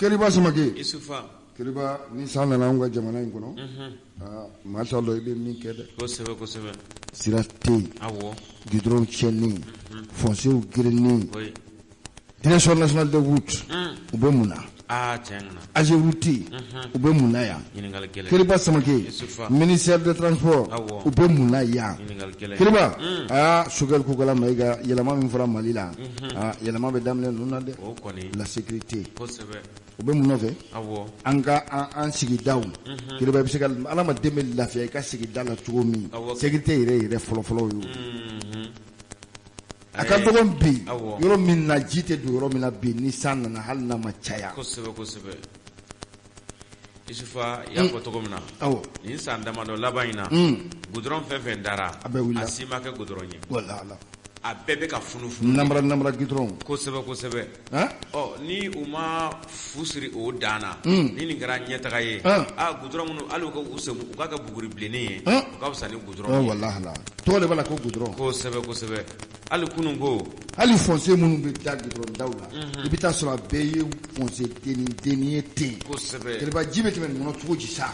Keriba Samake. Isufa. Keriba, ni san nana anw ka jamana in kɔnɔ, aa, maa t'a dɔn i bɛ min kɛ dɛ. Kosɛbɛ, kosɛbɛ. Sira tɛ yen. Goudron tiɲɛnen, fossés gerennen. Direction nationale des routes, u bɛ mun na? Aa, tiɲɛ na. AGEROUTE tɛ yen, u bɛ mun na yan? Ɲininkali gɛlɛn. Keriba Samake. Isufa. Ministère des transports, u bɛ mun na yan? Ɲininkali gɛlɛn. Keriba, aa, Choguel Kokala Mayiga, yɛlɛma min fɔra Mali la, aa, yɛlɛma bɛ daminɛ ninnu na dɛ. O kɔni. La sécurité. Kosɛbɛ. U bɛ mun nɔfɛ? An ka an sigidaw, Keriba, i bɛ se ka adamaden bɛ lafiya i ka sigida la cogo min, sécurité yɛrɛ yɛrɛ fɔlɔfɔlɔ y'o ye. A ka dɔgɔn bi, yɔrɔ min na ji tɛ don yɔrɔ min na bi, ni san nana hali n'a ma caya. Kosɛbɛ, kosɛbɛ. Isufa, i y'a fɔ cogo min na, nin san damadɔ laban in na, goudron fɛn fɛn dara, a bɛɛ wulila, a si ma kɛ goudron ye. Wala. A bɛɛ bɛ ka funufunu. Namara namara goudron. Kosɛbɛ, kosɛbɛ. Ɔ, ni u ma fu siri o dan na, ni nin kɛra ɲɛtaga ye, aa, goudron minnu hali u ka u sen u k'a kɛ buguri bilennen ye, o ka fisa ni goudron ye. Walahi, tɔgɔ de b'a la ko goudron. Kosɛbɛ, kosɛbɛ. Hali kunun ko. Hali fossé minnu bɛ da goudron daw la, i bɛ taa sɔrɔ a bɛɛ ye fossé denni denni ye ten. Kosɛbɛ. Keriba, ji bɛ tɛmɛ nin kɔnɔ cogo di sa?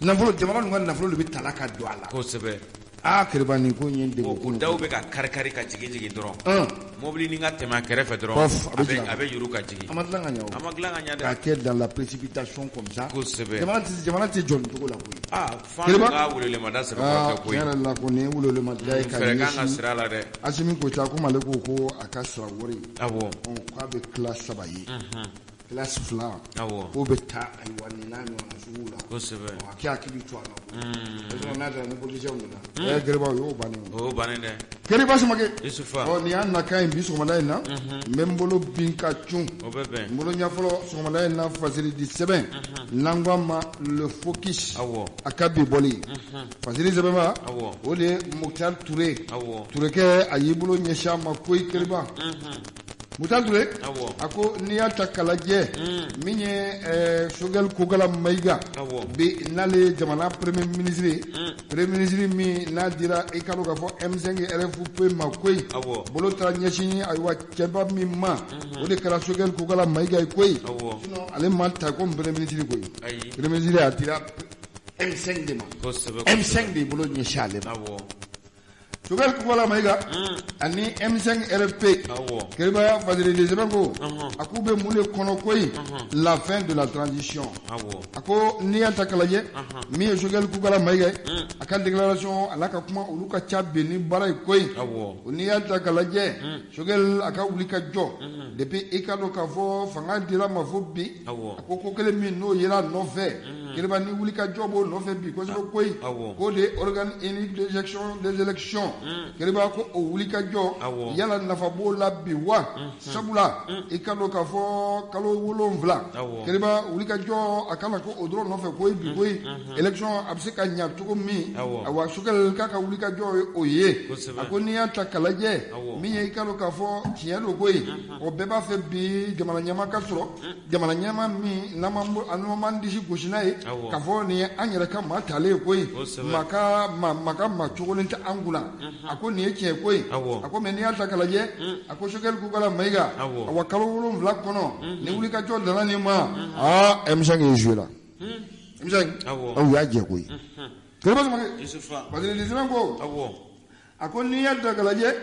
Nafolo, jamana ninnu ka nafolo de bɛ tala ka don a la. Kosɛbɛ. Aa, Keriba, nin ko in ye n degun. O daw bɛ ka kari kari ka jigin jigin dɔrɔn. Mobili ni ka tɛmɛ a kɛrɛfɛ dɔrɔn, a bɛ yuru ka jigin. A ma dilan ka ɲɛ o. A ma dilan ka ɲɛ dɛ. K'a kɛ dans la précipitation comme ça. Kosɛbɛ. Jamana tɛ jɔ nin cogo la koyi. Aa, f'an ka welewelemada sɛbɛkɔrɔ kɛ koyi. Tiɲɛ yɛrɛ la ko nin ye welewelemada ye ka ɲɛsin. Fɛɛrɛ kan ka siri a la dɛ. Asimi Goyita, komi ale ko ko a ka sara wari. Awɔ. K'a bɛ tila saba ye. Classe fila. Awɔ. K'o bɛ taa ayiwa nin n'a ɲɔgɔnna suguw la. Kosɛbɛ. A k'i hakili to a la. Parce que n'a taara ni politiciens nana. Ɛ Keriba, o y'o bannen ye. O y'o bannen dɛ. Keriba Samake. Isufa. Ɔ, nin y'a nakan ye bi sɔgɔmada in na. N bɛ n bolo bin ka cun. O bɛ bɛn. N bolo ɲɛ fɔlɔ sɔgɔmada in na, Fasiri di sɛbɛn. N'an ko a ma Le Focus. Awɔ. A ka bi bɔli. Fasiri sɛbɛnba. Awɔ. O de ye Moctar Touré. Awɔ. Tourékɛ, a y'i bolo ɲɛsin a ma koyi Keriba. Moctar Touré. Awɔ. A ko n'i y'a ta k'a lajɛ, min ye Choguel Kokala Mayiga. Awɔ. Bi n'ale ye jamana premier ministre ye. Premier ministre min n'a dira, i ka dɔn k'a fɔ M5 RFP ma koyi. Awɔ. Bolo taara ɲɛsin ayiwa cɛba min ma. O de kɛra Choguel Kokala Mayiga ye koyi. Awɔ. Sinon ale ma ta comme premier ministre koyi. Ayi. Premier ministre a dira M5 de ma. Kosɛbɛ. M5 de bolo ɲɛsin ale ma. Awɔ. Choguel Kokala Mayiga ani M5 RFP. Awɔ. Keriba, Fasiri sɛbɛn ko a k'u bɛ mun de kɔnɔ koyi? La fin de la transition. Awɔ. A ko n'i y'a ta k'a lajɛ, min ye Choguel Kokala Mayiga ye, a ka déclaration a n'a ka kuma olu ka ca bi ni baara ye koyi. Awɔ. N'i y'a ta k'a lajɛ, Choguel a ka wuli ka jɔ depuis i ka dɔn k'a fɔ fanga dira ma fo bi. Awɔ. A ko ko kelen min n'o yera a nɔfɛ, Keriba, ni wuli ka jɔ b'o nɔfɛ bi kosɛbɛ koyi. Awɔ. K'o de ye organe unique de gestion des élections. Keriba, ko o wuli ka jɔ, Awɔ. yala nafa b'o la bi wa? Sabula i ka dɔn k'a fɔ kalo 7. Awɔ. Keriba, wuli ka jɔ a kana ko o dɔrɔn nɔfɛ koyi bi koyi. Élection a bɛ se ka ɲa cogo min. Awɔ. Awa, Choguel k'a ka wuli ka jɔ ye o ye. Kosɛbɛ. A ko n'i y'a ta k'a lajɛ, Awɔ. min ye i ka dɔn k'a fɔ tiɲɛ don koyi. O bɛɛ b'a fɛ bi jamana ɲɛmaa ka sɔrɔ. Jamana ɲɛmaa min n'an m'an disi gosi n'a ye. Awɔ. K'a fɔ nin ye an yɛrɛ ka maa talen ye koyi. Kosɛbɛ. Maa ka maa cogolen tɛ an kunna. A ko nin ye tiɲɛ koyi. Awɔ. A ko mais n'i y'a ta k'a lajɛ, a ko Choguel Kokala Mayiga. Awɔ. Awa, kalo 7 kɔnɔ. Ni wulikajɔ nana nin ma. Aa, M5 ye joué la. M5. Awɔ. Aw y'a jɛ koyi. Keriba Samake. Isufa. Fasiri sɛbɛn ko. Awɔ. A ko n'i y'a ta k'a lajɛ,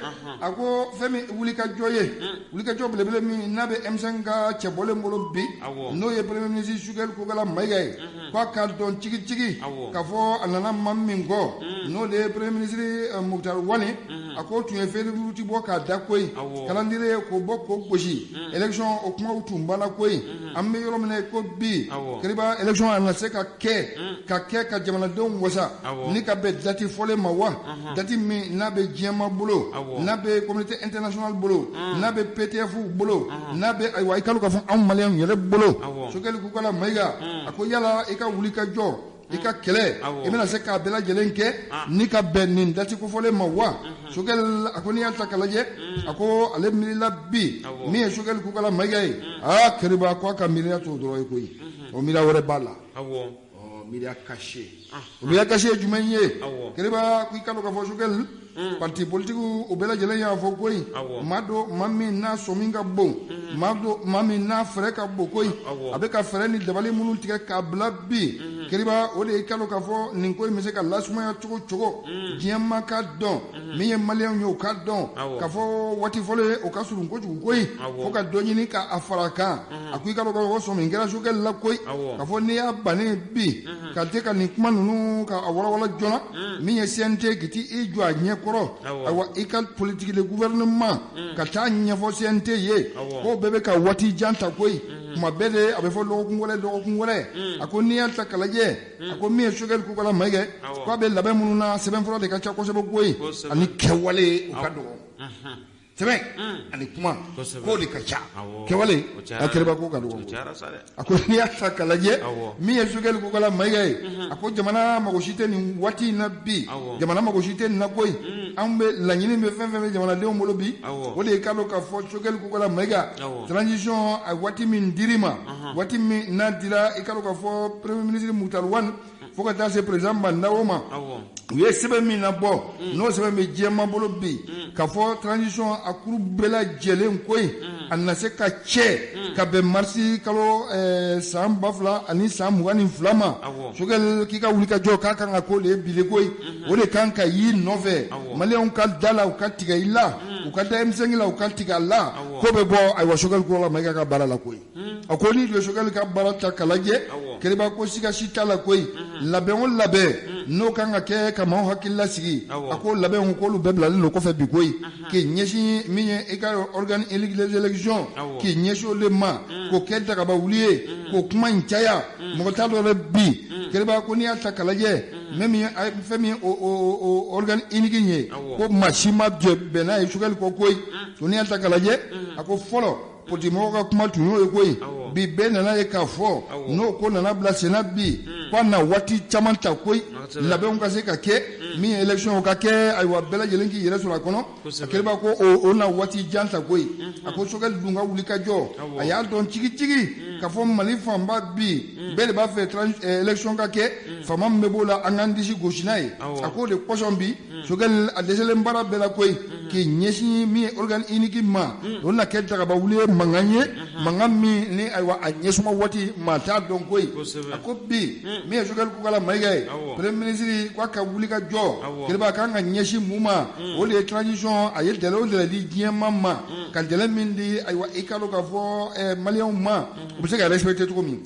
a ko fɛn min wulikajɔ ye, wulikajɔ belebele min n'a bɛ M5 ka cɛbɔlen bolo bi, Awɔ. n'o ye premier ministre Choguel Kokala Mayiga ye, k'a ka dɔn tigitigi Awɔ. k'a fɔ a nana maa min kɔ, n'o de ye premier ministre Moctar Ouane, a ko tun ye feuille de route bɔ k'a da koyi. Awɔ. Calendrier k'o bɔ k'o gosi, élection o kumaw tun banna koyi. An bɛ yɔrɔ min na ko bi, Awɔ. Keriba, élection a na se ka kɛ ka kɛ ka jamanadenw wasa Awɔ. ni ka bɛn date fɔlen ma wa, date min n'a bɛ diɲɛma bolo, Awɔ. n'a bɛ communauté internationale bolo, n'a bɛ PTF bolo, n'a bɛ ayiwa i ka dɔn k'a fɔ anw maliyɛnw yɛrɛ bolo. Awɔ. Choguel Kokala Mayiga a ko yala i ka wuli ka jɔ, i ka kɛlɛ, Awɔ. i bɛna se k'a bɛɛ lajɛlen kɛ ni ka bɛn nin date kofɔlen ma wa? Choguel a ko n'i y'a ta k'a lajɛ, a ko ale miirila bi, Awɔ. min ye Choguel Kokala Mayiga ye, aa, Keriba, ko a ka miiriya t'o dɔrɔn ye koyi, o miiriya wɛrɛ b'a la. Awɔ. Ɔ, miiriya caché, o miiriya caché ye jumɛn ye? Awɔ. Keriba, ko i ka dɔn k'a fɔ Choguel Parti politique u bɛɛ lajɛlen y'a fɔ koyi, maa don maa min n'a sɔmi ka bon, maa don maa min n'a fɛɛrɛ ka bon koyi. A bɛ ka fɛɛrɛ ni dabali minnu tigɛ k'a bila bi, Kiriba, o de ye kalo k'a fɔ nin ko in bɛ se ka lasumaya cogo cogo, diɲɛ maa ka dɔn, min ye maliyɛnw ye u ka dɔn k'a fɔ waati fɔlɔ ye o ka surun kojugu koyi, fo ka dɔ ɲini k'a fara a kan. A ko i ka dɔn k'a fɔ sɔmi kɛra Choguel la koyi, k'a fɔ n'i y'a bannen bi ka te ka nin kuma ninnu ka a walawala joona, min ye CNT k'i t'i jɔ a ɲɛ kɔrɔ, ayiwa, i ka politique de gouvernement ka taa ɲɛfɔ CNT ye, k'o bɛɛ bɛ ka waati jan ta koyi. Kuma bɛɛ de a bɛ fɔ dɔgɔkun wɛrɛ, dɔgɔkun wɛrɛ. A ko n'i y'a ta k'a lajɛ, a ko min ye Choguel Kokalla Maïga, k'a bɛ labɛn minnu na, sɛbɛnfura de ka ca kosɛbɛ koyi, ani kɛwale o ka dɔgɔ. Sɛbɛn ani kuma k'o de ka ca, kɛwale a kɛrɛba ko ka dɔgɔ. A ko n'i y'a ta k'a lajɛ, min ye Choguel Kokalla Maïga ye, a ko jamana mago si tɛ nin waati in na bi, jamana mago si tɛ nin na koyi. Anw bɛ laɲini bɛ fɛn fɛn bɛ jamanadenw bolo bi, o de ye k'a dɔn k'a fɔ Choguel Kokalla Maïga, transition a waati min dir'i ma, waati min n'a dira i ka dɔn k'a fɔ premier ministre Moctar Ouane fo ka taa se président Bah N'Daw ma, u ye sɛbɛn min nabɔ, n'o sɛbɛn bɛ diɲɛmaa bolo bi, k'a fɔ transition a kuru bɛɛ lajɛlen koyi, a na se ka cɛ ka bɛn marisi kalo san 2022 ma. Choguel k'i ka wuli ka jɔ k'a kan ka k'o de ye bi de koyi, o de kan ka y'i nɔfɛ. Maliyɛnw ka da la, u ka tigɛ i la, u ka da M5 la, u ka tigɛ a la, ko bɛ bɔ ayiwa Choguel Kokalla Maïga ka baara la koyi. A ko n'i ye Choguel ka baara ta k'a lajɛ, Kiriba, ko siga si t'a la koyi, labɛn o labɛn n'o kan ka kɛ ka maaw hakili lasigi, a ko labɛnw k'olu bɛɛ bilalen don kɔfɛ bi koyi, k'i ɲɛsin min ye i ka organe unique des élections, k'i ɲɛsin o de ma, k'o kɛ dagaba wuli ye, k'o kuma in caya, mɔgɔ t'a dɔn dɛ bi. Kiriba ko n'i y'a ta k'a lajɛ, min fɛn min o organe unique in ye, ko maa si ma bɛn n'a ye Choguel kɔ koyi. Ko n'i y'a ta k'a lajɛ, a ko fɔlɔ politique mɔgɔw ka kuma tun y'o ye koyi, bi bɛɛ nana ye k'a fɔ n'o ko nana bila senna bi, k'a na waati caman ta koyi, labɛnw ka se ka kɛ, min ye élection ka kɛ, ayiwa, bɛɛ lajɛlen k'i yɛrɛ sɔrɔ a kɔnɔ. A Kiriba ko o na waati jan ta koyi. A ko Choguel dun ka wuli ka jɔ, a y'a dɔn cigicigi k'a fɔ Mali fanba bi, bɛɛ de b'a fɛ élection ka kɛ, faama min bɛ b'o la, an k'an disi gosi n'a ye. A k'o de kosɔn bi Choguel a dɛsɛlen baara bɛɛ la koyi, k'i ɲɛsin min ye organe unique ma, o na kɛ dagaba wuli ye, mankan ye, mankan min ni ayiwa a ɲɛsuma waati maa t'a dɔn koyi. A ko bi min ye Choguel Kokalla Maïga ye, premier ministre k'a ka wuli ka jɔ, Kiriba, kan ka ɲɛsin mun ma, o de ye transition. A ye délai o délai di diɲɛmaa ma, ka délai min di, ayiwa, i ka dɔn k'a fɔ maliyɛnw ma, u bɛ se ka respecter cogo min.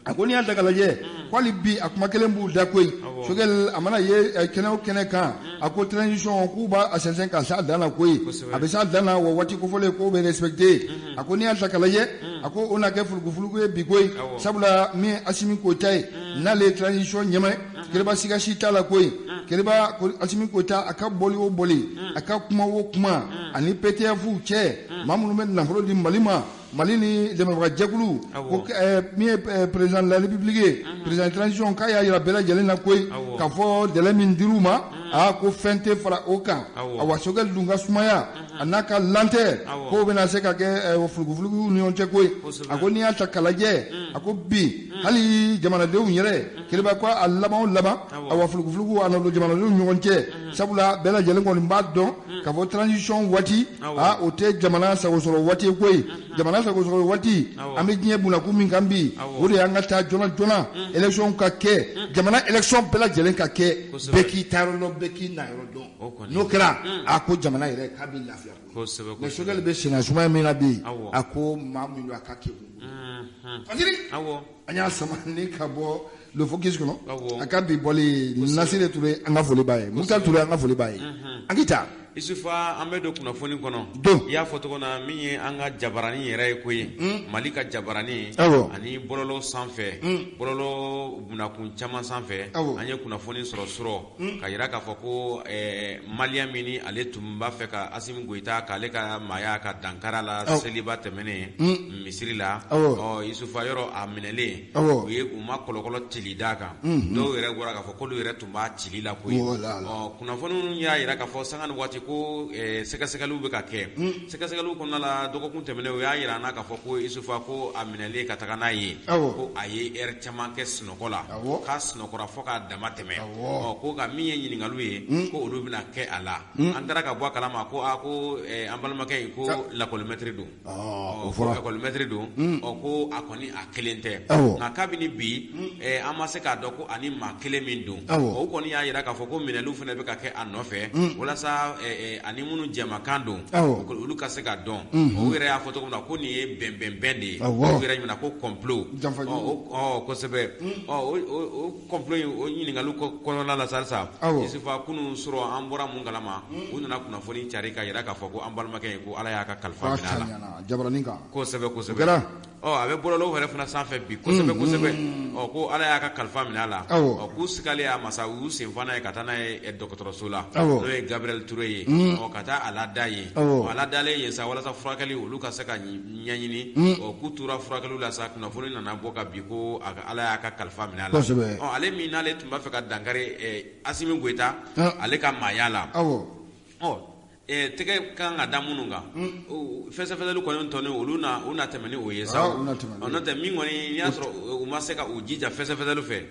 A ko n'i y'a ta k'a lajɛ, ko hali bi a kuma kelen b'u da koyi. Choguel a mana ye kɛnɛ o kɛnɛ kan, a ko transition k'u b'a a sɛnsɛn ka s'a dan na koyi, a bɛ s'a dan na wa, waati kofɔlen k'o bɛ respecter. A ko n'i y'a ta k'a lajɛ, a ko o na kɛ fulukufuluku ye bi koyi, sabula min ye Assimi Goïta ye, n'ale ye transition ɲɛmaa ye, Kiriba, siga si t'a la koyi. Kiriba, Assimi Goïta a ka bɔli o bɔli, a ka kuma o kuma, ani PTF cɛ, maa minnu bɛ nafolo di Mali ma, Mali ni dɛmɛbagajɛkulu, ko min ye président de la République ye, président de transition, k'a y'a jira bɛɛ lajɛlen na koyi k'a fɔ délai min dir'u ma, aa, ko fɛn tɛ fara o kan. Awa, Choguel dun ka sumaya a n'a ka lenteur, k'o bɛna se ka kɛ fulukufuluku ni ɲɔgɔn cɛ koyi. A ko n'i y'a ta k'a lajɛ, a ko bi hali jamanadenw yɛrɛ, Kiriba, ko a laban o laban, awa, fulukufuluku a na don jamanadenw ni ɲɔgɔn cɛ, sabula bɛɛ lajɛlen kɔni b'a dɔn k'a fɔ transition waati, aa, o tɛ jamana sago sɔrɔ waati ye koyi. Jamana sago sɔrɔ waati, an bɛ diɲɛ bunakun min kan bi, o de y'an ka taa joona joona, élection ka kɛ, jamana élection bɛɛ lajɛlen ka kɛ, bɛɛ k'i ta yɔrɔ dɔn, bɛɛ k'i na yɔrɔ dɔn. N'o kɛra, a ko jamana yɛrɛ k'a bɛ lafiya koyi. Mais Choguel bɛ senna sumaya min na bi, a ko maa min don a ka kɛ Fasiri, an y'a sama ni ka bɔ Le Focus kɔnɔ, a ka bi bɔli. Nasire Ture, an ka foli b'a ye. Musa Ture, an ka foli b'a ye. An k'i ta. Isufa, an bɛ don kunnafoni kɔnɔ. Don. I y'a fɔ cogo na, min ye an ka jabaranin yɛrɛ ye koyi, Mali ka jabaranin ani bɔlɔlɔ sanfɛ, bɔlɔlɔ bunakun caman sanfɛ, an ye kunnafoni sɔrɔ surɔ ka jira k'a fɔ ko maliyɛn min ni ale tun b'a fɛ ka Assimi Goïta k'ale ka maaya ka dankara la seliba tɛmɛnen misiri la, ɔ Isufa, yɔrɔ a minɛlen, u ye u ma kɔlɔkɔlɔ cili d'a kan. Dɔw yɛrɛ bɔra k'a fɔ k'olu yɛrɛ tun b'a cili la koyi. Ɔ kunnafoni y'a jira k'a fɔ sanga ni waati ko sɛgɛsɛgɛliw bɛ ka kɛ. Sɛgɛsɛgɛliw kɔnɔna la, dɔgɔkun tɛmɛnen, o y'a jira an na k'a fɔ ko Isufa, ko a minɛlen ka taga n'a ye, ko a ye heure caman kɛ sunɔgɔ la, k'a sunɔgɔra fo k'a dama tɛmɛ. Ɔ, ko nka min ye ɲininkaliw ye, ko olu bɛna kɛ a la. An taara ka bɔ a kalama ko aa, ko an balimakɛ in, ko lakɔlimɛtiri don. O fɔra. Lakɔlimɛtiri don. Ɔ, ko a kɔni a kelen tɛ, nka kabini bi an ma se k'a dɔn ko ani maa kelen min don. O kɔni y'a jira k'a fɔ ko minɛliw fana bɛ ka kɛ a nɔfɛ walasa ani minnu jɛmakan don, olu ka se ka dɔn. O yɛrɛ y'a fɔ cogo min na ko nin ye bɛnbɛnbɛn de ye, o yɛrɛ ɲuman ko complot. Ɔ, kosɛbɛ. Ɔ, o complot in, o ɲininkaliw kɔnɔna la sa, Isufa, kunun sɔrɔ an bɔra mun kalama, u nana kunnafoni cari ka jira k'a fɔ ko an balimakɛ in, ko Ala y'a ka kalifa minɛ a la. Jabaranin kan. Kosɛbɛ, kosɛbɛ. Ɔ, a bɛ bɔlɔlɔw yɛrɛ fana sanfɛ bi, kosɛbɛ, kosɛbɛ. Ɔ, ko Ala y'a ka kalifa minɛ a la. Ɔ, k'u sigalen a masa, u y'u sen fa n'a ye ka taa n'a ye dɔgɔtɔrɔso la, n'o ye Gabriel Touré ye. Ɔ, ka taa a lada yen. Ɔ, a ladalen yen sa, walasa furakɛli olu ka se ka ɲɛɲini. Ɔ, k'u tora furakɛliw la sa, kunnafoni nana bɔ ka bi ko Ala y'a ka kalifa minɛ a la. Ɔ, ale min n'ale tun b'a fɛ ka dankari Asimi Goyita ale ka maaya la. Ɔ, tɛgɛ kan ka da minnu kan, fɛsɛfɛsɛli kɔni tɔni, olu na u na tɛmɛ ni o ye sa. N'o tɛ, min kɔni n'i y'a sɔrɔ u ma se ka u jija fɛsɛfɛsɛli fɛ,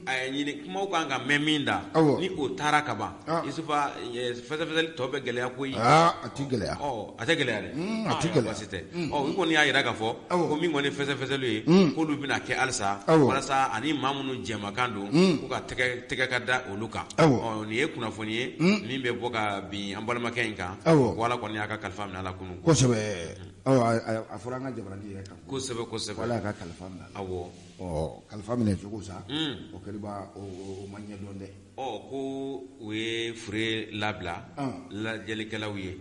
ɲini kumaw kan ka mɛn min da, ni o taara ka ban, Isufa, fɛsɛfɛsɛli tɔ bɛ gɛlɛya koyi. A ti gɛlɛya. Ɔ, a tɛ gɛlɛya dɛ. A ti gɛlɛya. Baasi tɛ. Ɔ, u kɔni y'a jira k'a fɔ ko min kɔni fɛsɛfɛsɛli ye, k'olu bɛna kɛ halisa walasa ani maa minnu jɛmakan don, k'u ka tɛgɛ ka da olu kan. Ɔ, nin ye kunnafoni ye min bɛ bɔ ka bin an balimakɛ in kan, ko Ala kɔni y'a ka kalifa minɛ a la kunun. Kosɛbɛ. A fɔra an ka jabaranin yɛrɛ kan. Kosɛbɛ, kosɛbɛ. Ala y'a ka kalifa minɛ a la. Ɔ, kalifa minɛ cogo sa, o kɛliba o ma ɲɛdɔn dɛ. Ɔ, ko u ye fure labila lajɛlikɛlaw ye.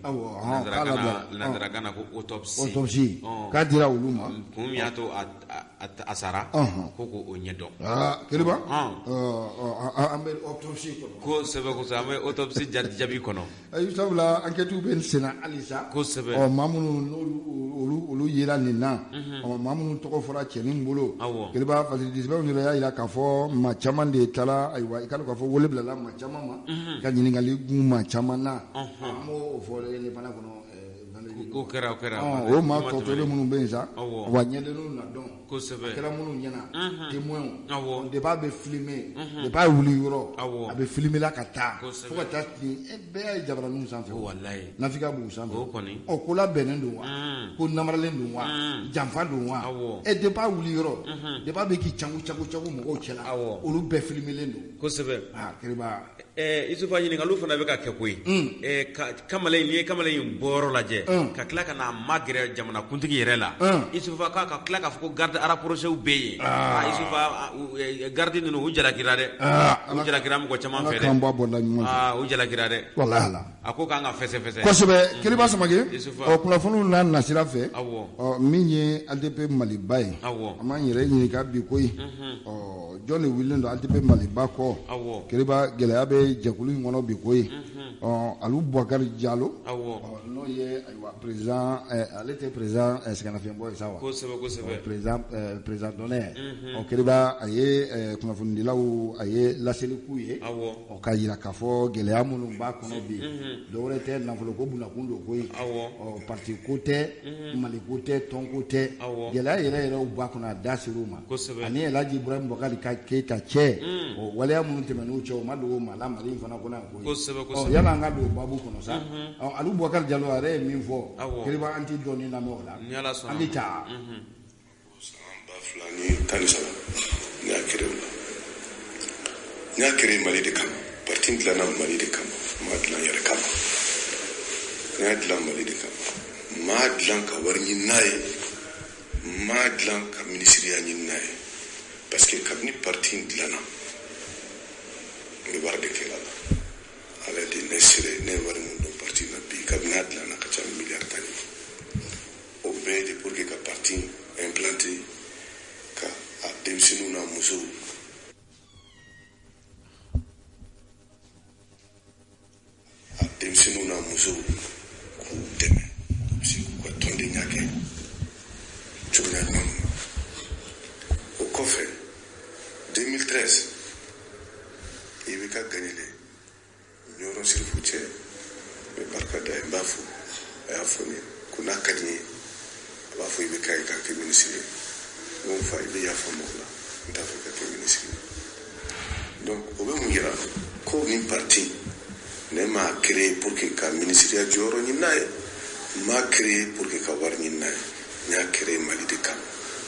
Nanzarakan na ko autopsie. Autopsie k'a dira olu ma. Kun min y'a to a sara, ko k'o ɲɛdɔn. Aa, Keliba, an bɛ autopsie kɔnɔ. Kosɛbɛ, kosɛbɛ, an bɛ autopsie jaabi kɔnɔ. Ayi, sabula enquête bɛ senna halisa. Ɔ, maa minnu n'olu olu yera nin na, ɔ, maa minnu tɔgɔ fɔra cɛnin bolo. Keliba, fasidisɛbɛnw yɛrɛ y'a jira k'a fɔ maa caman de taara. Ayiwa, i ka dɔn k'a fɔ wele bilala maa caman ma ka ɲininkali gun maa caman na. An b'o fɔ ne fana kɔnɔ. O kɛra, o kɛra. O maa tɔ tolen minnu bɛ yen sa, wa ɲɛdɔnniw na dɔn. Kosɛbɛ. A kɛra minnu ɲɛna, témoins, depuis a bɛ filmer, depuis a wuli yɔrɔ, a bɛ filmer la ka taa fo ka taa nin bɛɛ y'a ye jabaraninw sanfɛ. Walayi. Nafika b'u sanfɛ. O kɔni. Ɔ, ko labɛnnen don wa, ko namaralen don wa, janfa don wa? Ɛ, depuis a wuli yɔrɔ, depuis a bɛ k'i cagu cagu cagu mɔgɔw cɛla, olu bɛɛ filmelen don. Kosɛbɛ. Aa, Keriba. Isufa, ɲininkaliw fana bɛ ka kɛ koyi. Kamalen, n'i ye kamalen in bɔyɔrɔ lajɛ, ka tila ka n'a magɛrɛ jamanakuntigi yɛrɛ la, Isufa, k'a ka tila k'a fɔ ko garde rapproché bɛ yen. Isufa, garde ninnu, u jalakira dɛ, u jalakira mɔgɔ caman fɛ dɛ. Ala k'an bɔ a bɔda ɲuman fɛ. U jalakira dɛ. Walahi Ala. A ko k'an ka fɛsɛfɛsɛ. Kosɛbɛ, Keriba Samake. Ɔ, kunnafoniw n'a nasira fɛ. Ɔ, min ye ATP Maliba ye. An b'an yɛrɛ ɲininka bi koyi. Ɔ, jɔn de wulilen don ATP Maliba kɔ? Keriba, gɛlɛya bɛ jɛkulu in kɔnɔ bi koyi. Ɔ, Alu Bubakari Jalo. N'o ye, ayiwa, président, ale tɛ président sɛgɛnnafiɲɛbɔ ye sa wa? Kosɛbɛ, kosɛbɛ. Président d'honneur. Ɔ, Keriba, a ye kunnafonidilaw, a ye laseli k'u ye. Ɔ, k'a jira k'a fɔ gɛlɛya minnu b'a kɔnɔ bi, dɔwɛrɛ tɛ, nafolo ko bunakun don koyi. Ɔ, parti ko tɛ, Mali ko tɛ, tɔn ko tɛ. Gɛlɛya yɛrɛ yɛrɛw b'a kɔnɔ, a da ser'u ma. Ani Elhaji Ibrahim Bubakari ka Keyita cɛ, o waleya minnu tɛmɛn'u cɛ, o ma dogo maa la Mali in fana kɔnɔ yan koyi. Kosɛbɛ. Ɔ, yanni an ka don baabu kɔnɔ sa, ɔ, Alu Bubakari Jalo a yɛrɛ ye min fɔ, Keriba, an tɛ dɔɔnin lamɛn o la. Ni Ala sɔnna. An bɛ taa. San 2013, ne y'a créé o la. N y'a créé Mali de kama. Parti dilanna Mali de kama, n m'a dilan yɛrɛ kama. N y'a dilan Mali de kama. N m'a dilan ka wari ɲini n'a ye, n m'a dilan ka minisiriya ɲini n'a ye, parce que kabini parti in dilanna, n bɛ baara de kɛ la. Ala de ne sere, ne ye wari min don parti na bi, kabini a dilanna, ka ca miliyari 10 ye. O bɛɛ de pour que ka parti implanter, ka a denmisɛnninw n'a musow, a denmisɛnninw n'a musow k'u dɛmɛ, u bɛ se k'u ka tɔndenya kɛ cogoya ɲuman na. O kɔfɛ, 2013, IBK gagnelen, Ɲɔrɔ Sirifu cɛ. N bɛ barika da ye, n b'a fo. A y'a fɔ ne ye ko n'a ka di n ye, a b'a fɔ i bɛ k'a ye k'a kɛ minisiri ye. N ko n fa, i bɛ yafa mɔgɔ la, n t'a fɛ ka kɛ minisiri ye. Donc o bɛ mun yira? Ko nin parti, ne m'a créé pour que ka minisiriya jɔyɔrɔ ɲini n'a ye, n m'a créé pour que ka wari ɲini n'a ye. N y'a créé Mali de kama.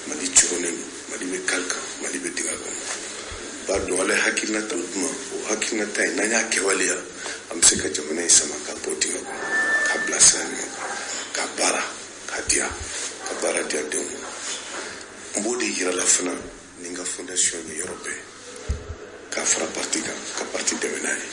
Mali coronnen don, Mali bɛ kali kan, Mali bɛ dingɛ kɔnɔ. B'a dɔn Ala ye hakilinata d'u ma, o hakilinata in, n'an y'a kɛwaleya, an bɛ se ka jamana in sama ka bɔ dingɛ kɔnɔ, k'a bila sira ɲuman kan, ka baara k'a diya, ka baara diya denw ma. N b'o de yira la fana ni n ka fondation ye yɔrɔ bɛɛ, k'a fara parti kan, ka parti dɛmɛ n'a ye,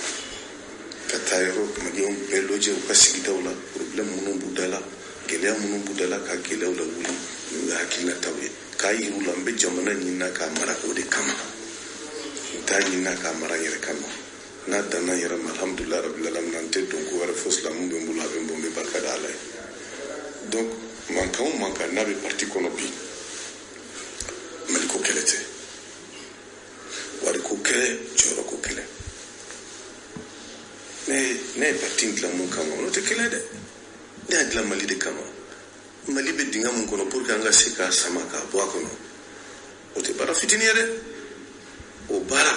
ka taa yɔrɔ maliyɛnw bɛɛ lajɛ u ka sigidaw la, problème minnu b'u da la, gɛlɛya minnu b'u da la, ka gɛlɛyaw lawuli n'u ka hakilinataw ye, k'a yir'u la n bɛ jamana ɲinina k'a mara o de kama. N t'a ɲinina k'a mara n yɛrɛ kama. N'a danna n yɛrɛ ma, alhamdulilayi rabil alamin, n tɛ don ko wɛrɛ fosi la. Mun bɛ n bolo, a bɛ n bɔ, n bɛ barika da Ala ye. Donc mankan o mankan n'a bɛ parti kɔnɔ bi, Maliko kɛlɛ tɛ, wariko kɛlɛ, jɔyɔrɔko kɛlɛ. Ne ye parti dilan mun kama, olu tɛ kɛlɛ dɛ. Ne y'a dilan Mali de kama. Mali bɛ dingɛ mun kɔnɔ, pour que an ka se k'a sama k'a bɔ a kɔnɔ, o tɛ baara fitinin ye dɛ. O baara,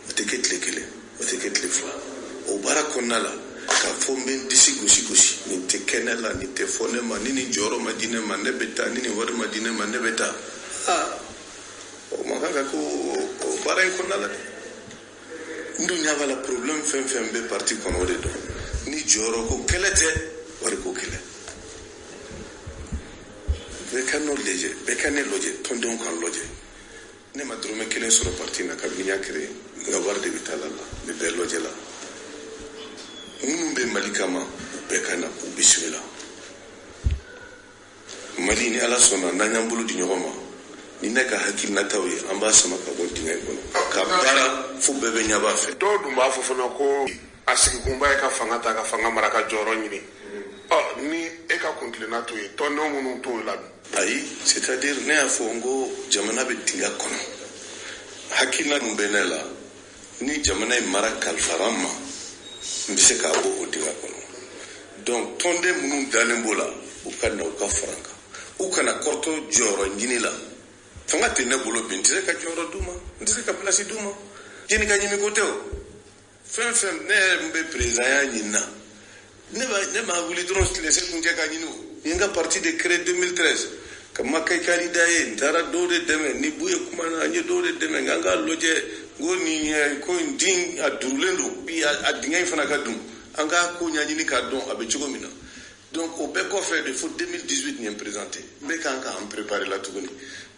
o tɛ kɛ tile kelen, o tɛ kɛ tile fila. O baara kɔnɔna la, k'a fɔ n bɛ n disi gosi gosi, nin tɛ kɛ ne la, nin tɛ fɔ ne ma, ni nin jɔyɔrɔ ma di ne ma, ne bɛ taa, ni nin wari ma di ne ma, ne bɛ taa, aa, o man kan ka kɛ o baara in kɔnɔna la dɛ. N dun ɲɛ b'a la, problème fɛn fɛn bɛ parti kɔnɔ, o de don. Ni jɔyɔrɔ ko kɛlɛ tɛ, wari ko kɛlɛ. Bɛɛ ka n'o lajɛ, bɛɛ ka ne lajɛ, tɔndenw k'an lajɛ. Ne ma dɔrɔmɛ kelen sɔrɔ parti na kabini n y'a créé. N ka wari de bɛ taa la la, n bɛ bɛɛ lajɛ la. Minnu bɛ Mali kama, u bɛɛ ka na, u bisimila. Mali, ni Ala sɔnna, n'an y'an bolo di ɲɔgɔn ma ni ne ka hakilinataw ye, an b'a sama ka bɔ dingɛ in kɔnɔ ka baara fo bɛɛ bɛ ɲɛb'a fɛ. Dɔw dun b'a fɔ fana ko a sigikunba ye ka fanga ta, ka fanga mara, ka jɔyɔrɔ ɲini. Ɔ, ni e ka kuntilenna to ye, tɔndenw minnu t'o la dun? Ayi, c'est à dire, ne y'a fɔ n ko jamana bɛ dingɛ kɔnɔ. Hakilina min bɛ ne la, ni jamana in mara kalifara n ma, n bɛ se k'a bɔ o dingɛ kɔnɔ. Donc tɔnden minnu dalen b'o la, u ka na, u ka fara n kan, u kana kɔrɔtɔ jɔyɔrɔ ɲini la. Fanga tɛ ne bolo bi, n tɛ se ka jɔyɔrɔ d'u ma, n tɛ se ka place d'u ma. Jeni ka ɲimi ko tɛ o. Fɛn fɛn ne yɛrɛ bɛ présidentya ɲini na, ne b'a ne m'a wuli dɔrɔn tile se kun cɛ ka ɲini. O n ye n ka parti de créé 2013, ka ma kɛ candidat ye. N taara dɔw de dɛmɛ ni bu ye kuma na, an ye dɔw de dɛmɛ nka an k'a lajɛ. N ko nin ko in din a durulen don bi, a dingɛ in fana ka dun, an k'a ko ɲɛɲini k'a dɔn a bɛ cogo min na. Donc o bɛɛ kɔfɛ de, fo 2018 nin ye présenté. N bɛ kan k'an préparer la tuguni.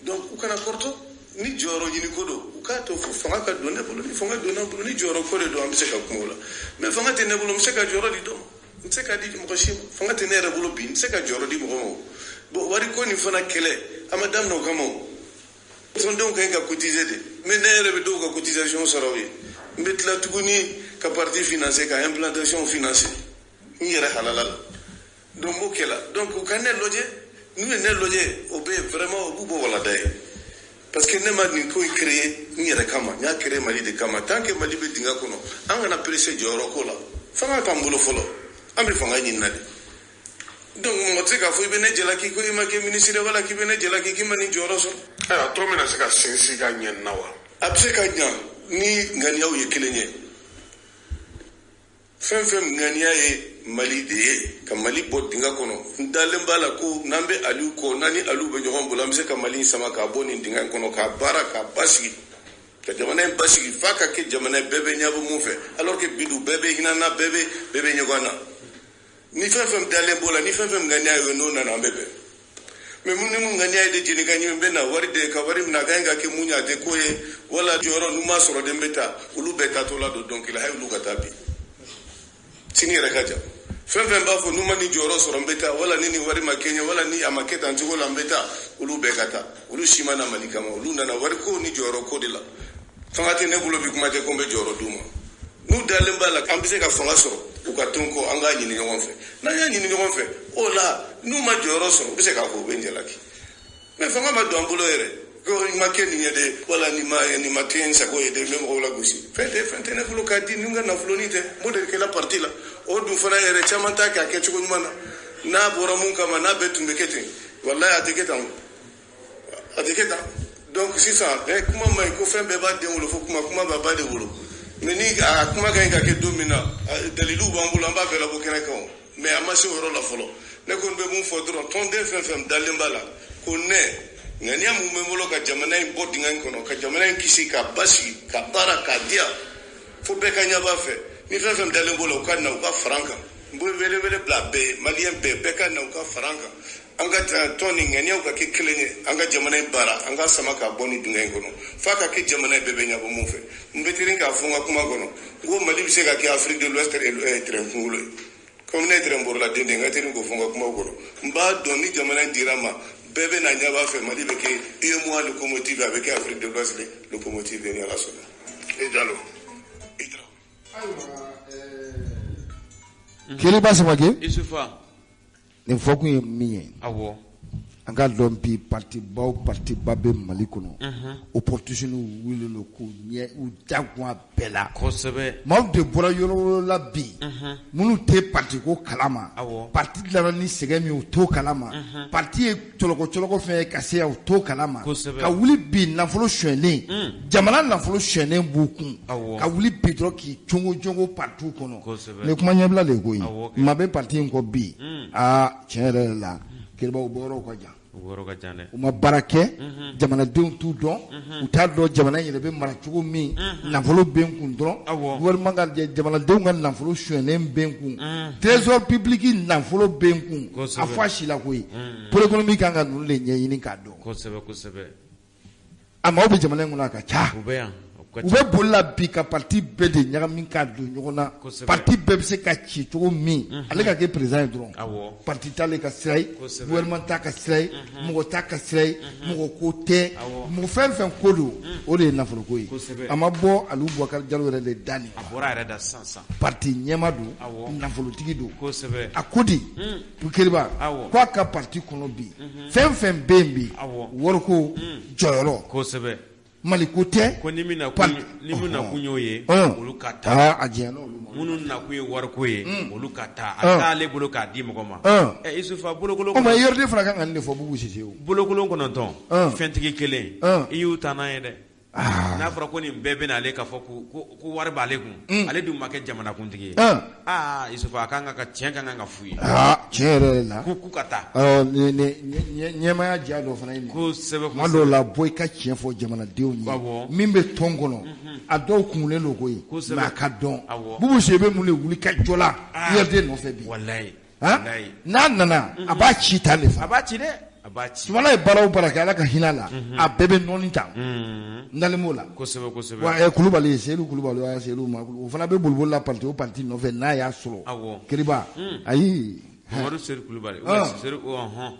Donc u kana kɔrɔtɔ. Ni jɔyɔrɔ ɲini ko don, u k'a to fo fanga ka don ne bolo. Ni fanga donna n bolo, ni jɔyɔrɔ ko de don, an bɛ se ka kuma o la. Mais fanga tɛ ne bolo, n bɛ se ka jɔyɔrɔ di dɔ ma? N tɛ se ka di mɔgɔ si ma. Fanga tɛ ne yɛrɛ bolo bi, n tɛ se ka jɔyɔrɔ di mɔgɔ ma. O bon, wari ko nin fana kɛlɛ, a ma daminɛ o kama. O tɔndenw ka ɲi ka cotiser de, mais ne yɛrɛ bɛ dɔw ka cotisation sara u ye. N bɛ tila tuguni ka parti financer, ka implantation financer n yɛrɛ halala la. Donc n b'o kɛ la. Donc u ka ne lajɛ, n'u ye ne lajɛ, o bɛ vraiment, o b'u bɔ walada ye, parce que ne ma nin ko in créé n yɛrɛ kama, n y'a créé Mali de kama. Tant que Mali bɛ dingɛ kɔnɔ, an kana presser jɔyɔrɔ ko la. Fanga t'an bolo fɔlɔ, an bɛ fanga ɲini na de. Donc mɔgɔ tɛ se k'a fɔ i bɛ ne jalaki ko i ma kɛ ministre ye, wala k'i bɛ ne jalaki k'i ma nin jɔyɔrɔ sɔrɔ. Ayiwa, tɔn bɛna se ka sinsin ka ɲɛ nin na wa? A bɛ se ka ɲa ni ŋaniyaw ye kelen ye. Fɛn fɛn ŋaniya ye Mali de ye, ka Mali bɔ dingɛ kɔnɔ, n dalen b'a la ko n'an bɛ Aliyu kɔ, n'an ni Aliyu bɛ ɲɔgɔn bolo, an bɛ se ka Mali in sama k'a bɔ nin dingɛ in kɔnɔ, k'a baara, k'a basigi, ka jamana in basigi f'a ka kɛ jamana ye bɛɛ bɛ ɲɛbɔ mun fɛ, alors que bi dun bɛɛ bɛ hinɛ na, bɛɛ bɛ ɲɔgɔn na. Ni fɛn fɛn dalen b'o la, ni fɛn fɛn ŋaniya ye, n'o nana, an bɛ bɛn. Mais mun ni mun ŋaniya ye de jeni ka ɲimi, bɛ na wari de ka wari minɛ, a ka ɲi ka kɛ mun ye, a tɛ ko ye, wala jɔyɔrɔ n'u m'a sɔrɔ de, n bɛ taa, olu bɛɛ taatɔ la don dɔnkili, hali olu ka taa bi, sini yɛrɛ ka jan. Fɛn fɛn b'a fɔ n'u ma nin jɔyɔrɔ sɔrɔ, n bɛ taa, wala ni nin wari ma kɛ ɲɛ, wala ni a ma kɛ tan cogo la, n bɛ taa, olu bɛɛ ka taa. Olu si ma na Mali kama, olu nana wari ko ni jɔyɔrɔ ko de la. Fanga tɛ ne bolo bi, kuma tɛ ko n bɛ jɔyɔrɔ d'u ma. N'u dalen b'a la an bɛ se ka fanga sɔrɔ, u ka tɔn kɔ, an k'a ɲini ɲɔgɔn fɛ. N'an y'a ɲini ɲɔgɔn fɛ, o la n'u ma jɔyɔrɔ sɔrɔ, u bɛ se k'a fɔ u bɛ n jalaki. Mais fanga ma don an bolo yɛrɛ. Ko i ma kɛ nin ye dɛ, wala nin ma kɛ n sago ye dɛ, n bɛ mɔgɔw lagosi. Fɛn tɛ ne bolo k'a di, ni n ka nafolonin tɛ, n b'o de kɛla parti la. O dun fana yɛrɛ caman t'a kɛ a kɛcogo ɲuman na. N'a bɔra mun kama, n'a bɛɛ tun bɛ kɛ ten, walayi a tɛ kɛ tan, a tɛ kɛ tan. Donc sisan kuma ma ɲi ko fɛn bɛɛ b'a den wolo, fo kuma b'a ba de wolo. Mais ni a kuma ka ɲi ka kɛ don min na, daliluw b'an bolo, an b'a bɛɛ labɔ kɛnɛ kan o. Mais a ma se o yɔrɔ la fɔlɔ. Ne kɔni bɛ mun fɔ dɔrɔn, tɔnden fɛn fɛn dalen b'a la ko ne ŋaniya mun bɛ n bolo ka jamana in bɔ dingɛ in kɔnɔ, ka jamana in kisi, ka basigi, ka baara, k'a diya, fo bɛɛ ka ɲɛ b'a fɛ. Ni fɛn fɛn dalen b'o la, u ka na u ka fara an kan. N bɛ wele bila bɛɛ ye, maliyɛn bɛɛ ka na u ka fara an kan. An ka tɔn ni ŋaniyaw ka kɛ kelen ye, an ka jamana in baara, an ka sama k'a bɔ nin dingɛ in kɔnɔ, f'a ka kɛ jamana in bɛɛ bɛ ɲɛbɔ mun fɛ. N bɛ teri k'a fɔ n ka kuma kɔnɔ, n ko Mali bɛ se ka kɛ Afrique de l'Ouest tɛrɛn kunkolo ye. Komi ne ye tɛrɛn bɔrɔla den de ye, n ka teri k'o fɔ n ka kuma kɔnɔ. N b'a dɔn ni jamana in dira n ma, bɛɛ bɛ na ɲɛ b'a fɛ, Mali bɛ kɛ UEMOA locomotive, a bɛ kɛ Afrique de l'Ouest locomotive ni Ala sɔnna. E Jalo. I Tarawele. Keriba Samake. Isufa. Nin fɔkun ye min ye. Awɔ. An ka dɔn bi partiba o partiba bɛ Mali kɔnɔ. Opportuniste wulilen don k'u ɲɛ u jagoya a bɛɛ la. Kosɛbɛ. Maaw de bɔra yɔrɔ wɛrɛ la bi. Minnu tɛ parti ko kalama. Awɔ. Parti dilanna ni sɛgɛn min ye u t'o kalama. Parti ye cɔlɔkɔ fɛn ye ka se yan u t'o kalama. Kosɛbɛ. Ka wuli bi nafolo sonyɛlen. Jamana nafolo sonyɛlen b'u kun. Awɔ. Ka wuli bi dɔrɔn k'i congo parti kɔnɔ. Kosɛbɛ. Nin kuma ɲɛbila de ye koyi. Awɔ. Maa bɛ parti in kɔ bi. Aa tiɲɛ yɛrɛ la. Keriba u bɔyɔrɔw ka jan. U bɔyɔrɔ ka jan dɛ. U ma baara kɛ, jamanadenw t'u dɔn, u t'a dɔn jamana in yɛrɛ bɛ mara cogo min, nafolo bɛ n kun dɔrɔn, gouvernement ka jamanadenw ka nafolo sonyɛlen bɛ n kun, trésor public nafolo bɛ n kun, a fɔ a si la koyi. Pôle économique kan ka ninnu de ɲɛɲini k'a dɔn. Kosɛbɛ kosɛbɛ. A maaw bɛ jamana in kɔnɔ a ka ca. U bɛ yan. U bɛ boli la bi ka parti bɛɛ de ɲagami k'a don ɲɔgɔn na. Parti bɛɛ bɛ se ka ci cogo min, ale ka kɛ président ye dɔrɔn. Parti t'ale ka sira ye, gouvernement t'a ka sira ye, mɔgɔ t'a ka sira ye, mɔgɔ ko tɛ, mɔgɔ fɛn fɛn ko don, o de ye nafoloko ye. A ma bɔ Aliou Boubacar Diallo yɛrɛ de da nin. A bɔra a yɛrɛ da sisan sisan. Parti ɲɛma don, nafolotigi don. Kosɛbɛ. A ko di, Keriba, k'a ka parti kɔnɔ bi, fɛn fɛn bɛ yen bi, wariko, jɔyɔrɔ. Kosɛbɛ. Mali ko tɛ. Ko ni min nakun y'o ye, olu ka taa. A diɲɛna olu ma. Minnu nakun ye wariko ye, olu ka taa. A t'ale bolo k'a di mɔgɔ ma. Ɛ Isufa bolokolon. O ma URD fana kan ka nin de fɔ Bubu Sise o. Bolokolon 9, fɛntigi 1, i y'u taa n'a ye dɛ. N'a fɔra ko nin bɛɛ bɛ ale k'a fɔ ko wari b'ale kun, ale dun ma kɛ jamanakuntigi ye. Aa Isufa a kan ka tiɲɛ ka kan ka f'u ye. Tiɲɛ yɛrɛ la. K'u ka taa. Ɲɛmaaya diya dɔ fana ye nin. Kosɛbɛ. Tuma dɔw la bɔ i ka tiɲɛ fɔ jamanadenw ye. Min bɛ tɔn kɔnɔ, a dɔw kunkunnen don koyi. Kosɛbɛ. Mais a ka dɔn. Bubu Sise bɛ mun de wuli ka jɔ la URD nɔfɛ bi. Walayi. N'a nana a b'a ci tan de fa. A b'a ci dɛ. A b'a ci. Sumala ye baara o baara kɛ Ala ka hinɛ la, a bɛɛ bɛ nɔɔni ta. N dalen b'o la. Kosɛbɛ kosɛbɛ. Wa Kulubali Seyidu Kulubali Seyidu ma o fana bɛ boliboli la parti o parti nɔfɛ n'a y'a sɔrɔ. Awɔ. Keriba ayi. Mamadu Seyidu Kulubali.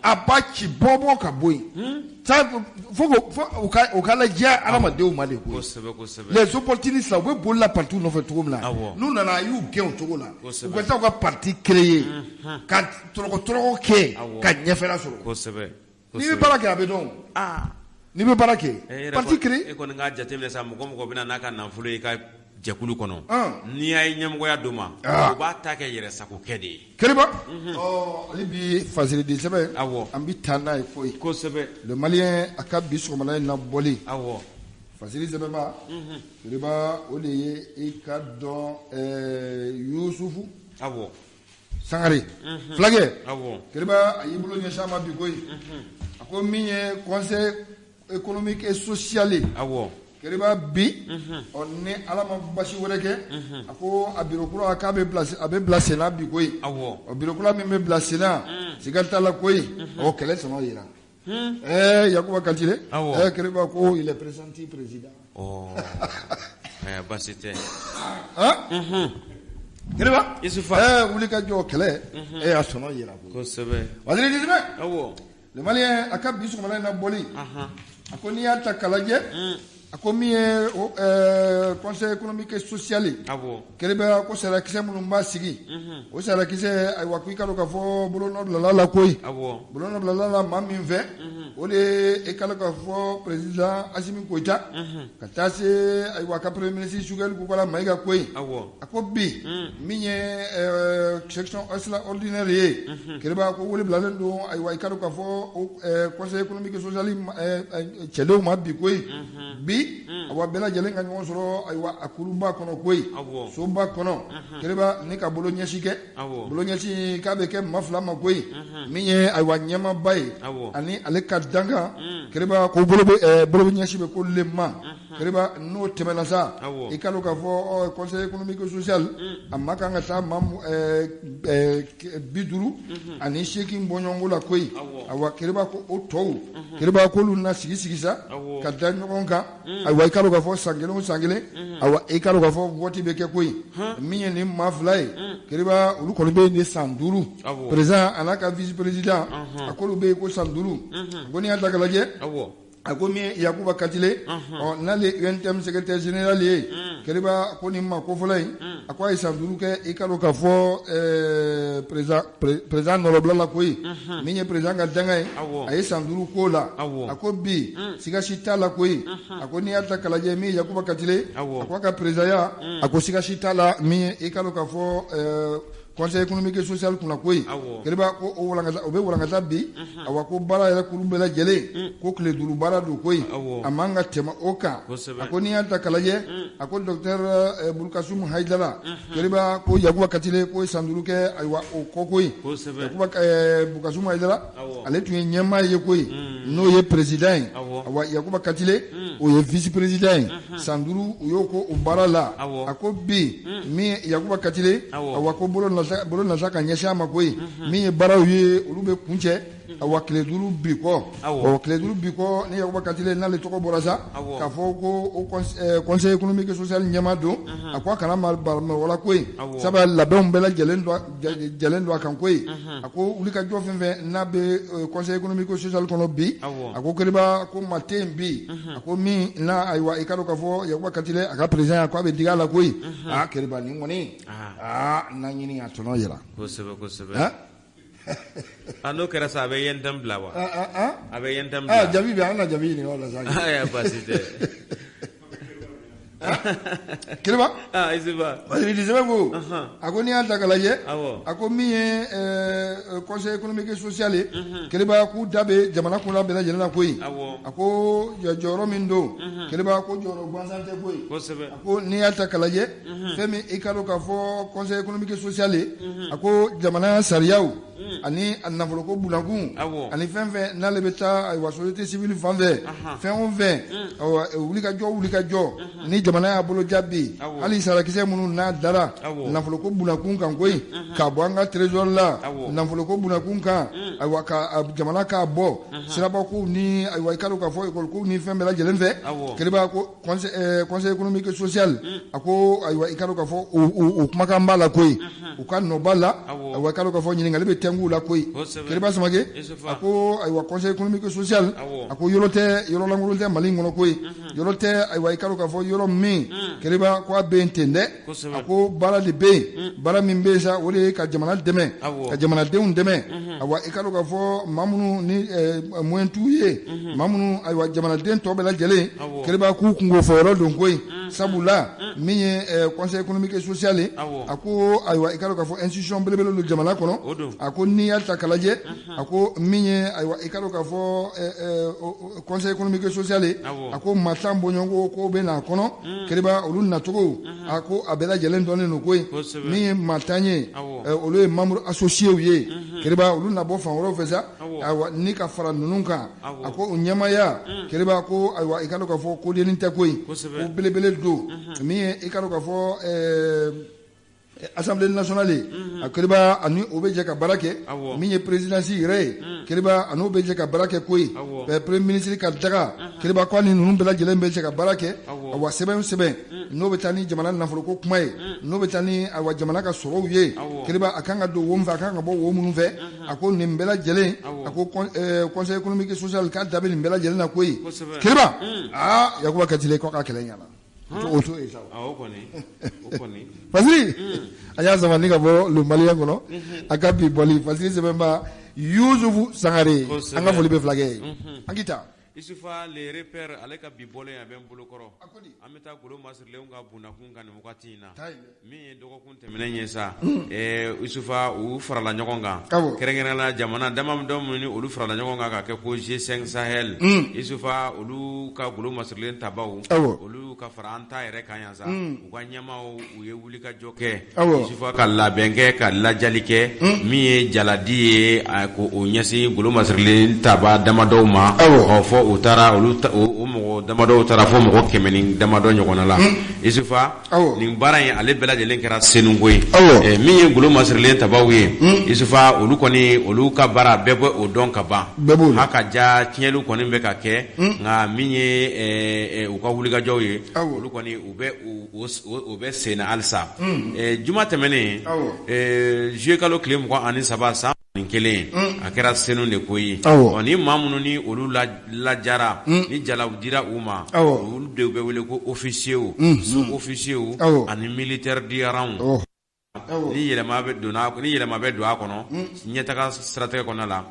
A b'a ci bɔ ka bɔ yen. Fo u ka lajɛ adamadenw ma de koyi. Kosɛbɛ kosɛbɛ. Les opportunistes la u bɛ boli la parti nɔfɛ cogo min na. Awɔ. N'u nana a y'u gɛn o cogo la. Kosɛbɛ. U ka taa u ka parti créer. Ka tɔrɔgɔ kɛ ka ɲɛfɛla sɔrɔ. Kosɛbɛ. N'i bɛ baara kɛ a bɛ dɔn. N'i bɛ baara kɛ. Parti créer. E kɔni k'a jateminɛ sa mɔgɔ mɔgɔ bɛ na n'a ka nafolo ye i ka jɛkulu kɔnɔ. N'i y'a ye ɲɛmɔgɔya d'o ma. O b'a ta kɛ yɛrɛsagokɛ de ye. Keriba. Hali bi fasiriden sɛbɛn. Awɔ. An bɛ taa n'a ye koyi. Kosɛbɛ. Le Malien a ka bi sɔgɔmada in na bɔli. Awɔ. Fasiri sɛbɛnba. Keriba o de ye i ka dɔn Yusufu. Awɔ. Sangare. Fulakɛ. Awɔ. Keriba a y'i bolo ɲɛsin a ma bi koyi. A ko min ye conseil économique et social ye. Awɔ. Keriba bi, ɔ ni Ala ma basi wɛrɛ kɛ, a ko a bureau kura k'a bɛ bila a bɛ bila sen na bi koyi. Awɔ. Ɔ bureau kura min bɛ bila sen na, siga t'a la koyi. Ɔ kɛlɛ sɔngɔ yera. Yakuba Kantile. Awɔ. Keriba ko il est pressenti président. Ɔ basi tɛ. Keriba. Isufa. Wuli ka jɔ kɛlɛ. A sɔngɔ yera koyi. Kosɛbɛ. Waziri Dizimɛ. Awɔ. Le Malien a ka bi sɔgɔmada in na bɔli. A ko n'i y'a ta k'a lajɛ. A ko min ye conseil économique et social ye, Keriba, ko sariyakisɛ minnu b'a sigi, o sariyakisɛ, ayiwa, ko i ka dɔn k'a fɔ bolonɔ bilala la koyi. Bolonɔ bilala la maa min fɛ, o de ye i ka dɔn k'a fɔ président Asimi Goyita, ka taa se, ayiwa, ka premier ministre Sogɛli Kokala Mayiga koyi. A ko bi, min ye session extraordinaire ye, Keriba, ko wele bilalen don, ayiwa, i ka dɔn k'a fɔ conseil économique et social cɛdenw ma bi koyi. Bi, awa, bɛɛ lajɛlen ka ɲɔgɔn sɔrɔ, ayiwa, a kurunba kɔnɔ koyi, soba kɔnɔ, Keriba, ni ka bolo ɲɛsin kɛ. Bolo ɲɛsin k'a bɛ kɛ maa fila ma koyi, min ye, ayiwa, ɲɛmaaba ye ani ale ka dankan. Keriba, ko bolo bɛ bolo ɲɛsin bɛ ko ma. Keriba, n'o tɛmɛna sa, i ka dɔn k'a fɔ conseil économique social, a ma kan ka taa maa 58 bɔɲɔgɔnko la koyi. Awa, Keriba, ko o tɔw, Keriba, k'olu na sigi sigi sa ka da ɲɔgɔn kan. Ayiwa, i ka dɔn k'a fɔ san kelen o san kelen, ayiwa, i ka dɔn k'a fɔ vote bɛ kɛ koyi. Min ye nin maa fila ye, Keriba, olu kɔni bɛ yen de san 5, président a n'a ka vice président. A k'olu bɛ yen ko san 5. Ko n'i y'a ta k'a lajɛ, a ko min ye Yakuba Katile, ɔ, n'ale UNTM secrétaire général ye, Keriba, ko nin maa kofɔla in, a ko a ye san 5 kɛ, i ka dɔn k'a fɔ président nɔrɔbila la koyi. Min ye président ka danga ye, a ye san 5 k'o la. A ko bi, siga si t'a la koyi. A ko n'i y'a ta k'a lajɛ, min ye Yakuba Katile, a ko a ka présidentya, a ko siga si t'a la min ye, i ka dɔn k'a fɔ conseil économique et social kunna koyi. Keriba, ko o walankata, o bɛ walankata bi. Awa, ko baara yɛrɛ kuru bɛɛ lajɛlen, ko tile 5 baara don koyi, a man ka tɛmɛ o kan. A ko n'i y'a ta k'a lajɛ, a ko docteur Burukasumu Hayidara, Keriba, ko Yakuba Katile ko ye san 5 kɛ, ayiwa, o kɔ koyi. Yakuba Burukasumu Hayidara, ale tun ye ɲɛmaa ye koyi, n'o ye président ye. Awa, Yakuba Katile, o ye vice président ye. San 5 u y'o ko o baara la. A ko bi, min ye Yakuba Katile, awa, ko bolo nata ka ɲɛsin a ma koyi. Min ye baaraw ye, olu bɛ kuncɛ, awa, tile 5 bi kɔ. Ɔ, tile 5 bi kɔ, ni Yakuba Katile n'ale tɔgɔ bɔra sa k'a fɔ ko o conseil économique et social ɲɛmaa don, a ko a kana mara koyi, sabu labɛnw bɛɛ lajɛlen jɛlen don a kan koyi. A ko wulikajɔ fɛn fɛn n'a bɛ conseil économique et social kɔnɔ bi, a ko Keriba, ko maa tɛ yen bi, a ko min n'a, ayiwa, i ka dɔn k'a fɔ Yakuba Katile a ka président, ko a bɛ digi a la koyi. Aa, Keriba, nin kɔni, aa, n'a ɲini a tɔnɔ yira. Kosɛbɛ, kosɛbɛ. A n'o kɛra sa, a bɛ UNTM bila wa? A bɛ UNTM bila. Jaabi bɛ an na, jaabi ɲininka o la sa. Ayiwa, baasi tɛ. Kiriba. Aa, Isuba. Sɛbɛn ko, a ko n'i y'a ta k'a lajɛ, a ko min ye conseil économique et social ye, Kiriba, k'u da bɛ jamana kunna bɛɛ lajɛlen na koyi. A ko jɔyɔrɔ min don, Kiriba, ko jɔyɔrɔ gansan tɛ koyi. A ko n'i y'a ta k'a lajɛ, fɛn min i ka dɔn k'a fɔ conseil économique et social ye, a ko jamana sariyaw ani a nafoloko bunakun ani fɛn fɛn n'ale bɛ taa, ayiwa, société civile fan fɛ, fɛn o fɛn, ayiwa, wulikajɔ wulikajɔ ni jamana y'a bolo ja bi, hali sarakisɛ minnu n'a dara nafoloko bunakun kan koyi, k'a bɔ an ka trésor la, nafoloko bunakun kan, ayiwa, ka jamana k'a bɔ sirabakow ni, ayiwa, i ka dɔn k'a fɔ école kow ni fɛn bɛɛ lajɛlen fɛ. Keriba, ko conseil économique et social, a ko, ayiwa, i ka dɔn k'a fɔ o kumakan b'a la koyi, u ka nɔ b'a la. Ayiwa, i ka dɔn k'a fɔ ɲininkali bɛ tɛnku la koyi. Keriba Samake, a ko, ayiwa, conseil économique et social, a ko yɔrɔ tɛ, yɔrɔ lankolon tɛ Mali in kɔnɔ koyi, yɔrɔ tɛ, ayiwa, i ka dɔn k'a fɔ yɔrɔ min, Keriba, ko a bɛ yen ten dɛ. A ko baara de bɛ yen, baara min bɛ yen sa, o de ye ka jamana dɛmɛ, ka jamanadenw dɛmɛ. Ayiwa, i ka dɔn k'a fɔ maa minnu ni moyen t'u ye, maa minnu, ayiwa, jamanaden tɔ bɛɛ lajɛlen, Keriba, k'u kunko fɔ yɔrɔ don koyi. Sabula min ye conseil économique et social ye, a ko, ayiwa, i ka dɔn k'a fɔ institution belebele don jamana kɔnɔ. A ko n'i y'a ta k'a lajɛ, a ko min ye, ayiwa, i ka dɔn k'a fɔ conseil économique et social ye, a ko maa 10 bɔɲɔgɔnko ko bɛ n'a kɔnɔ. Keriba, olu nacogo, a ko a bɛɛ lajɛlen dɔnnen don koyi. Min ye maa 10 ye, olu ye membre associés ye. Keriba, olu na bɔ fan wɛrɛw fɛ sa, ayiwa, ni ka fara ninnu kan. A ko o ɲɛmaaya, Keriba, ko, ayiwa, i ka dɔn k'a fɔ ko dennin tɛ koyi, ko belebele don. Min ye, i ka dɔn k'a fɔ Assemblée nationale ye, a keriba ani o bɛ jɛ ka baara kɛ. Min ye présidence yɛrɛ ye, keriba ani o bɛ jɛ ka baara kɛ koyi. Premier ministre ka daga, keriba ko ani ninnu bɛɛ lajɛlen bɛ jɛ ka baara kɛ. Awa, sɛbɛn o sɛbɛn n'o bɛ taa ni jamana nafoloko kuma ye, n'o bɛ taa ni awa jamana ka sɔrɔw ye, keriba a kan ka don wo min fɛ, a kan ka bɔ wo minnu fɛ, a ko nin bɛɛ lajɛlen, a ko conseil économique et social k'a da bɛ nin bɛɛ lajɛlen na koyi. Keriba, aa, Yakuba Katile ko a ka kɛlɛ ɲɛna. O t'o ye sa. Fasiri, a y'a sama ni ka bɔ Le Malien kɔnɔ, a ka bi bɔli fasiri sɛbɛnba Yusufu Sangare, an ka foli bɛ fulakɛ ye. An k'i ta Isufa, Le Repère, ale ka bi bɔlen a bɛ n bolo kɔrɔ. An bɛ taa golo masirilenw ka bundakun kan nin wagati in na. Min ye dɔgɔkun tɛmɛnen ye sa, Isufa, u farala ɲɔgɔn kan, kɛrɛnkɛrɛn la jamana damadɔ minnu ni olu farala ɲɔgɔn kan ka kɛ ko G5 Sahel. Isufa, olu ka golo masirilen tabaw, olu ka fara an ta yɛrɛ kan yan sa, u ka ɲɛmaaw, u ye wulikajɔ kɛ, Isufa, ka labɛn kɛ, ka lajali kɛ. Min ye jaladi ye ko o ɲɛsin golo masirilen taba damadɔw ma, ɔ fɔ u taara olu o mɔgɔ damadɔw taara fo mɔgɔ 100 ni damadɔ ɲɔgɔnna la. Isufa, nin baara in, ale bɛɛ lajɛlen kɛra Senu koyi. Min ye golo masirilen tabaw ye, Isufa, olu kɔni, olu ka baara bɛɛ bɛ o dɔn ka ban. Ha ka ja tiɲɛliw kɔni bɛ ka kɛ, nka min ye u ka wulikajɔw ye, olu kɔni u bɛ o bɛ sen na halisa. Juma tɛmɛnen, juillet kalo tile 23 san nin kelen, a kɛra Senu de koyi. Ɔ ni maa minnu ni olu lajara, ni jalaw dira u ma, olu de bɛ wele ko officiers, sous-officiers ani militaire de rang. Ni yɛlɛma bɛ don ni yɛlɛma bɛ don a kɔnɔ ɲɛtaga siratigɛ kɔnɔ la,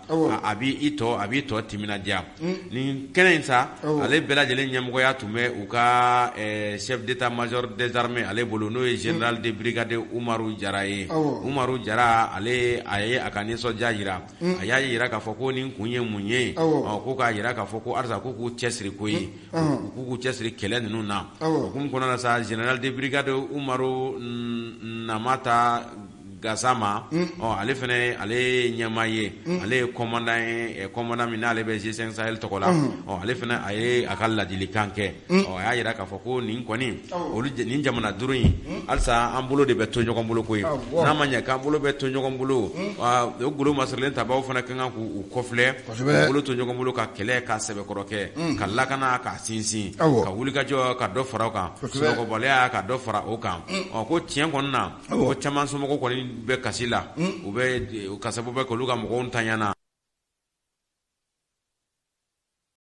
a b'i i tɔ a b'i tɔ timinadiya. Nin kɛnɛ in sa, ale bɛɛ lajɛlen ɲɛmɔgɔya tun bɛ u ka chef d'état-major des armées ale bolo, n'o ye général de brigade Umaru Jara ye. Umaru Jara, ale a ye a ka nisɔndiya jira. A y'a jira k'a fɔ ko nin kun ye mun ye? Ko k'a jira k'a fɔ ko halisa ko k'u cɛsiri koyi, u k'u cɛsiri kɛlɛ ninnu na. O hukumu kɔnɔna la sa, général de brigade Umaru Namata Gasama, ɔ ale fana, ale ye ɲɛmaa ye, ale ye commandant ye, commandant min n'ale bɛ G5 Sahel tɔgɔ la. Ɔ ale fana, a ye a ka ladilikan kɛ. Ɔ a y'a jira k'a fɔ ko nin kɔni, olu nin jamana duuru in, halisa an bolo de bɛ to ɲɔgɔn bolo koyi. N'a ma ɲɛ k'an bolo bɛ to ɲɔgɔn bolo, o golo masirilen tabaw fana ka kan k'u kɔfilɛ, k'u bolo to ɲɔgɔn bolo ka kɛlɛ ka sɛbɛkɔrɔ kɛ, ka lakana ka sinsin, ka wulikajɔ ka dɔ fara o kan, sunɔgɔbaliya ka dɔ fara o kan. Ɔ ko tiɲɛ kɔni na, ko caman somɔgɔw kɔni bɛ kasi la, u bɛ ka sababu kɛ olu ka mɔgɔw ntanyana.